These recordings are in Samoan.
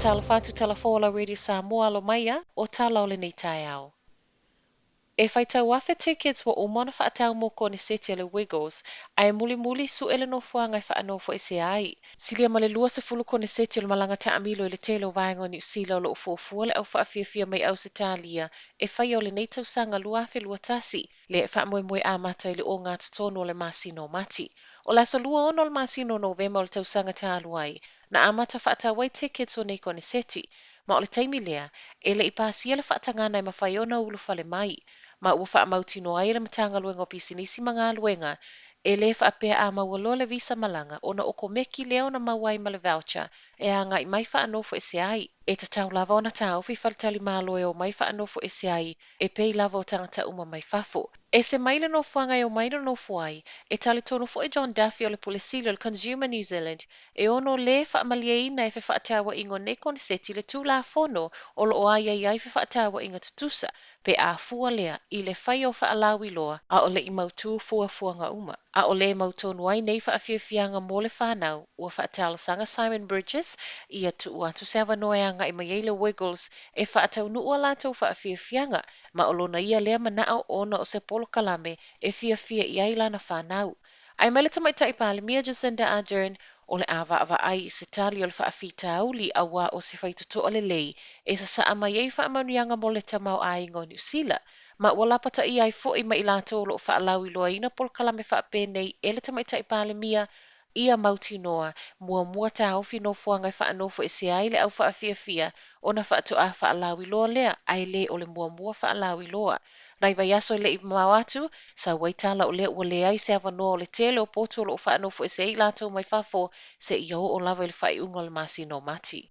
Faatalofa atu Talafou o lau Radio Samoa alo mai a o tala o lenei taeao. E faitau afe tickets ua uma ona faatau mo koneseti a le Wiggles, ae mulimuli suʻe le nofoaga e faanofoesea ai. Silia ma le 20 koneseti o le malaga taamilo i le tele o vaega o Niu Sila o lo o fuafua le au faafiafia mai Ausetalia e faia o lenei tausaga 2021, lea e faamoemoe amata i le ogatotonu o le masina o Mati. O le aso 26 o le masina o Novema o le tausaga talu ai, na amata faatau ai tickets o nei koneseti, ma o le taimi lea, e le i pasia le faatagaga e mafai ona ulufale mai, ma ua faamautinoa ai e le Matagaluega o Pisinisi ma Galuega, e le faapea a maua loa le visa malaga ona okomeki lea ona maua ai ma le voucher e agai mai faanofoesea ai. E tatau lava ona taofi faletalimalo e omai faanofoesea ai e pei lava o tagata uma mai fafo. Ese mai le nofoaga e omai nonofo ai, e talitonu foi John Duffy o le Pule Sili o le Consumer New Zealand e ono lē faamalieina e fefaatauaiga o nei koneseti le Tulafono o lo o aiaia ai fefaatauaiga tutusa pe a fua lea i le faia o faalauiloa a o le i mautū fuafuaga uma. A o le mautonu ai nei faafiafiaga mo le fanau, ua faatalosaga Simon Bridges ia tuu atu se avanoa e agai mai ai le Wiggles e faataunuu a latou faafiafiaga, ma o lona ia lea manaʻo ona o se polokalame e fiafia i ai lana fanau. Ae mai le Tamaitai Palemia Jacinda Ardern, o le a vaavaai i se tali o le faafitauli auā o se faitotoa lelei e sasaa mai ai faamanuiaga mo le tamaoaiga o Niu Sila, ma ua lapataia ai foi ma i latou o lo o faalauiloaina polokalame faapenei e le Tamaitai Palemia ia mautinoa muamua taofi nofoaga e faanofoesea ai le au faafiafia ona faatoa faalauiloa lea, ae le o le muamua faalauiloa. Nai vaiaso e le i mamao atu, sau ai tala o lea ua leai se avanoa o le tele o potu o lo o faanofoesea ai i latou mai fafo seia oo lava i le faaiuga o le masina o Mati.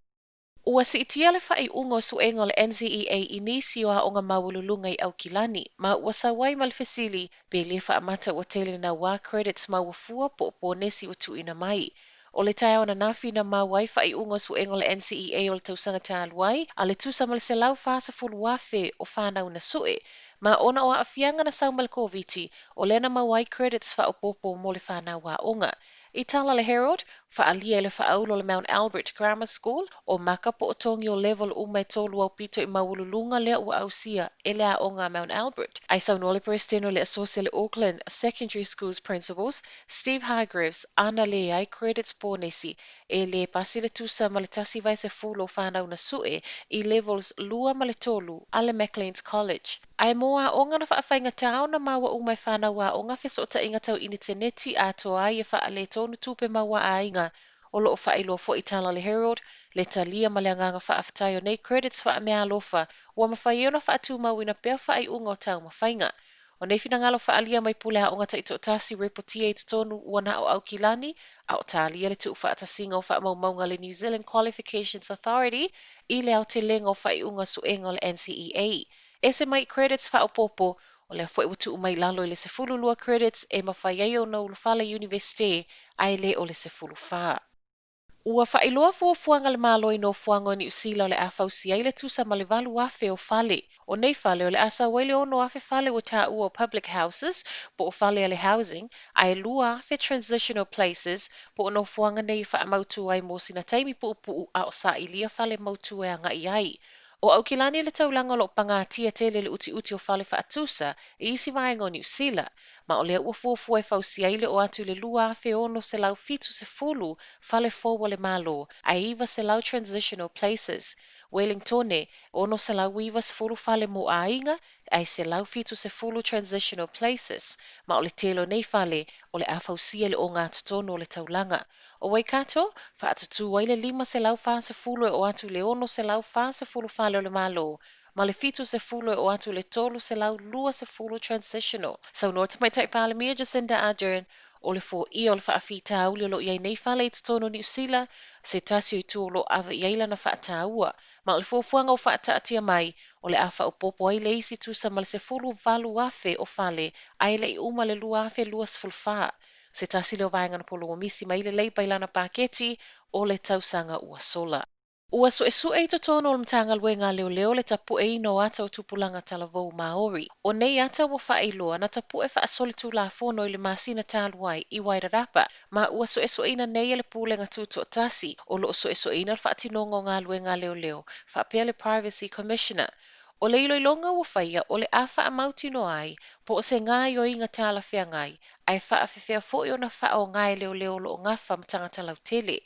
Ua siitia le faaiuga o suega o le NCEA i nisi o aoga maualuluga i Aukilani, ma ua sau ai ma le fesili pe le faamata ua tele nauā credits maua fua po o ponesi ua tuuina mai. O le taeao ananafi na maua ai faaiuga o suega o le NCEA o le tausaga talu ai, a le tusa ma le 140,000 o fanau na sue, ma ona o aafiaga na sau ma le Koviti, o lea na maua ai credits faaopoopo mo le fanau aoga. I tala a le Herald, faaalia e le faaulu o le Mount Albert Grammar School, o maka po o togi o level uma e tolu aupito i maualuluga lea ua ausia e le aoga a Mount Albert. Ae saunoa le Peresetene o le Asosi a le Auckland Secondary Schools Principals, Steve Hargreaves, ana leai credits ponesi, e lē pasi le tusa ma le 1/10 o fanau na sue i levels 2 ma le 3 a le Macleans College. Ae mo aoga na faafaigata ona maua uma e fanau aoga fesootaiga tau initeneti atoa ai e faaletonu tupe maua a aiga, o lo o faailoa foi i tala a le Herald, le talia ma le agaga faafetai o nei credits faameaalofa ua mafai ai ona faatumauina pea faaiuga o taumafaiga. O nei finagalo faaalia mai pule aoga taitoatasi repotia i totonu ua na o Aukilani, a o talia le tuufaatasiga o faamaumauga a le New Zealand Qualifications Authority i le aotelega o faaiuga suega o le NCEA. Ese mai i credits faaopoopo, o lea foi ua tuu mai i lalo i le 12 credits e mafai ai ona ulufale i Iunivesite, ae le o le 14. Ua faailoa fuafuaga a le Malo i nofoaga o Niu Sila o le a fausia ai le tusa ma le 8,000 o fale. O nei fale o le a sau ai le 6,000 fale ua taua o public houses po o fale a le housing, ae 2,000 transitional places po o nofoaga nei e faamautu ai mo sina taimi puupuu a o sailia fale mautu e agai ai. O Aukilani le taulaga o lo o pagatia tele le utiuti o fale faatusa i isi vaega o Niu Sila, ma o lea ua fuafua e fausia ai le oo atu i le 2,670 fale fou a le Malo, ae 900 transitional places. Wellingtone, 690 fale mo aiga, ae 170 transitional places. Ma o le tele o nei fale, o le a fausia i le ogatotonu o le taulaga. O Waikato, faatutū ai le 540 e oo atu i le 640 fale o le Malo, ma le 70 e oo atu i le 320 transitional. Saunoa le Tamaitai Palemia Jacinda Ardern, o le foia o le faafitauli o lo o i ai nei fale i totonu o Niu Sila, se tasi o itu o lo o ave i ai lana faataua. Ma o le fuafuaga ua faataatia mai, o le a faaopoopo ai le isi tusa ma le 18,000 o fale ae le i uma le 2024. Se tasi lea o vaega na poloomisi mai le Labour i lana paketi o le tausaga ua sola. Ua suʻesuʻe i totonu o le Matagaluega a Leoleo le tapuʻeina o ata o tupulaga talavou Māori. O nei ata ua faailoa na tapuʻe faasolitulafono i le masina talu ai i Wairarapa, ma ua suʻesuʻeina nei e le Pulega Tutoʻatasi o loʻo suʻesuʻeina le faatinoga o galuega a leoleo faapea le Privacy Commissioner. O le iloiloga ua faia o le a faamautinoa ai po o se gaoioiga talafeagai ae faafefea foʻi ona faaaoga e leoleo o loʻo gafa ma tagata lautele.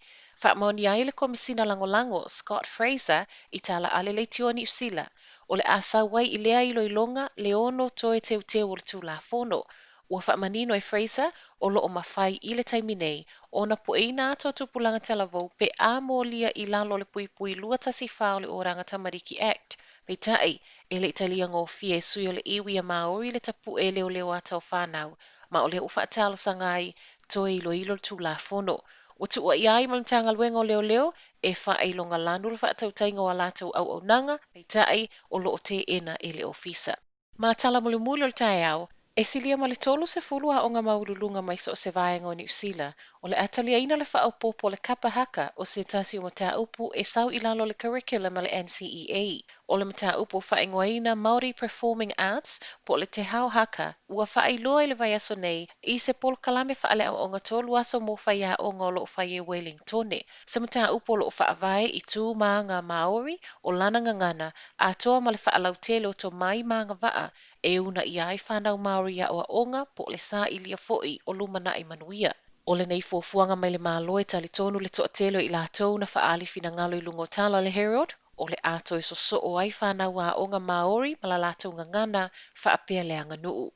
Faamaonia ai le Komesina Lagolago Scott Fraser i tala a le Leitio a Niu Sila, o le a sau ai i lea iloiloga le ono toe teuteu o le Tulafono. Ua faamanino e Fraser o loʻo mafai i le taimi nei ona puʻeina ata o tupulaga talavou pe a molia i lalo o le puipui 214 o le Oranga Tamariki Act. Peitai, e le i talia gofie e sui o le iwi a Māori le tapuʻe e leoleo ata o fanau, ma o lea ua faatalosaga ai toe iloilo le Tulafono. Ua tuuaia ai ma le Matagaluega o Leoleo e faailogalanu le faatautaiga o a latou auaunaga, peitai, o loʻo teena e le Ofisa. Ma tala mulimuli o le taeao, e silia ma le 30 aoga maualuluga mai so o se vaega o Niu Sila, o le a taliaina le faaopoopo o le kapa haka o se tasi o mataupu e sau i lalo o le curriculum a le NCEA. O le mataupu faaigoaina Māori Performing Arts po o le Te Hao Haka ua faailoa i le vaiaso nei i se polokalame faaleaoaoga tolu aso mo faiaoga o loʻo fai e Welingtone. Se mataupu o loʻo faavae i tu ma aga Māori o lana gagana atoa ma le faalautele o tomai ma agavaa e uunaia ai fanau Māori i aʻoaʻoga po o le sailia foʻi o lumanai manuia. O lenei fuafuaga mai le Malo e talitonu le toʻatele o i latou na faaali finagalo i luga o tala a le Herald, o le a toe sosoo ai fanau aoga Māori ma la latou gagana faapea le aganuu.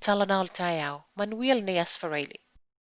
Tala na o le taeao, manuia lenei Aso Faraile.